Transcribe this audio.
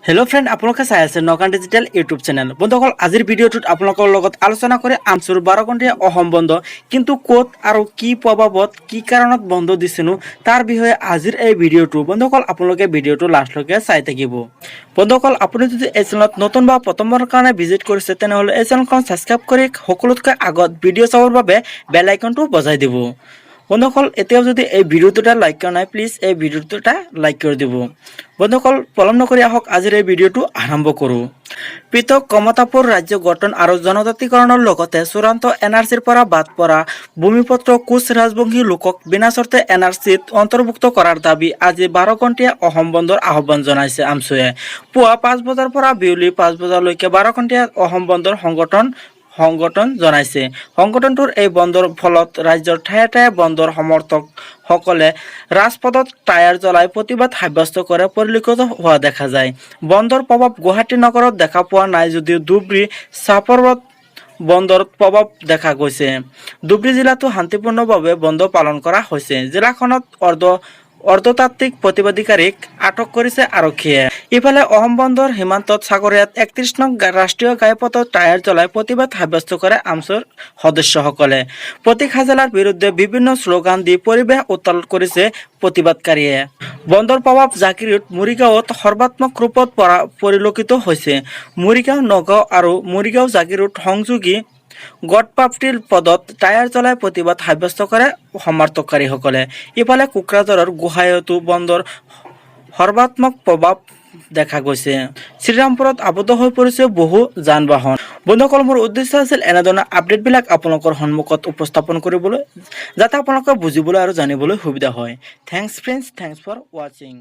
Hello' friend, আপোনালোকে চাই আছে নগাঁও ডিজিটেল ইউটিউব চেনেল। বন্ধুসকল, আজিৰ ভিডিঅ'টোত আপোনালোকৰ লগত আলোচনা কৰি আমচুৰ 12 ঘণ্টীয়া অসম বন্ধ, কিন্তু ক'ত আৰু কি প্ৰভাৱত, কি কাৰণত বন্ধ দিছেনো, তাৰ বিষয়ে আজিৰ এই ভিডিঅ'টো। বন্ধুসকল, আপোনালোকে ভিডিঅ'টো লাষ্টলৈকে চাই থাকিব। বন্ধুসকল, আপুনি যদি এই চেনেলত নতুন বা প্ৰথমবাৰৰ কাৰণে ভিজিট কৰিছে, তেনেহ'লে এই চেনেলখন ছাবস্ক্ৰাইব কৰি সকলোতকৈ আগত ভিডিঅ' চাবৰ বাবে বেল আইকনটো বজাই দিব। বন্ধুসকল, এতিয়াও যদি এই ভিডিঅ'টো এটা লাইক কৰা নাই, প্লিজ এই ভিডিঅ'টো এটা লাইক কৰি দিব। বন্ধুসকল, পলম নকৰি আহক, আজিৰ এই ভিডিঅ'টো আৰম্ভ কৰোঁ। পৃথক কমতাপুৰ ৰাজ্য গঠন আৰু জনজাতিকৰণৰ লগতে চূড়ান্ত এনআৰচিৰ পৰা বাদ পৰা ভূমিপুত্ৰ কোচ ৰাজবংশী লোকক বিনাচৰ্তে এনআৰচিত অন্তৰ্ভুক্ত কৰাৰ দাবী আজি 12 ঘণ্টীয়া অসম বন্ধৰ আহ্বান জনাইছে আমচুৱে। পুৱা 5 বজাৰ পৰা বিয়লি 5 বজালৈকে 12 ঘণ্টীয়া অসম বন্ধৰ সংগঠন জনাইছে। সংগঠনটোৰ এই বন্ধৰ ফলত ৰাজ্যৰ ঠায়ে ঠায়ে বন্ধৰ সমৰ্থকসকলে ৰাজপথত টায়াৰ জ্বলাই প্ৰতিবাদ সাব্যস্ত কৰে পৰিলক্ষিত হোৱা দেখা যায়। বন্ধৰ প্ৰভাৱ গুৱাহাটী নগৰত দেখা পোৱা নাই যদিও ধুবুৰী চাপৰত বন্ধৰ প্ৰভাৱ দেখা গৈছে। ধুবুৰী জিলাতো শান্তিপূৰ্ণভাৱে বন্ধ পালন কৰা হৈছে। জিলাখনত অৰ্ধশতাধিক প্ৰতিবাদীকাৰীক আটক কৰিছে আৰক্ষীয়ে। ইফালে অসম বন্ধৰ সীমান্তত সাগৰীয়াত 31 নং ৰাষ্ট্ৰীয় ঘাইপথত টায়াৰ জ্বলাই প্ৰতিবাদ সাব্যস্ত কৰে আমছুৰ সদস্যসকলে। প্ৰতীক হাজেলাৰ বিৰুদ্ধে বিভিন্ন শ্লোগান দি পৰিৱেশ উত্তাল কৰিছে প্ৰতিবাদকাৰীয়ে। বন্ধৰ প্ৰভাৱ জাগিৰোড, মৰিগাঁৱত সৰ্বাত্মক ৰূপত পৰা পৰিলক্ষিত হৈছে। মৰিগাঁও নগাঁও আৰু মৰিগাঁও জাগিৰোড সংযোগী গড়প্ৰাপ্তিৰ পথত টায়াৰ জ্বলাই প্ৰতিবাদ সাব্যস্ত কৰে সমৰ্থককাৰীসকলে। ইফালে কোকৰাঝাৰৰ গোহাঁইতো বন্ধৰ সৰ্বাত্মক প্ৰভাৱ দেখা গৈছে। শ্ৰীৰামপুৰত আবদ্ধ হৈ পৰিছে বহু যান বাহন। বন্ধুসকল, মোৰ উদ্দেশ্য আছিল এনেধৰণৰ আপডেটবিলাক আপোনালোকৰ সন্মুখত উপস্থাপন কৰিবলৈ, যাতে আপোনালোকে বুজিবলৈ আৰু জানিবলৈ সুবিধা হয়। Thanks friends, thanks for watching.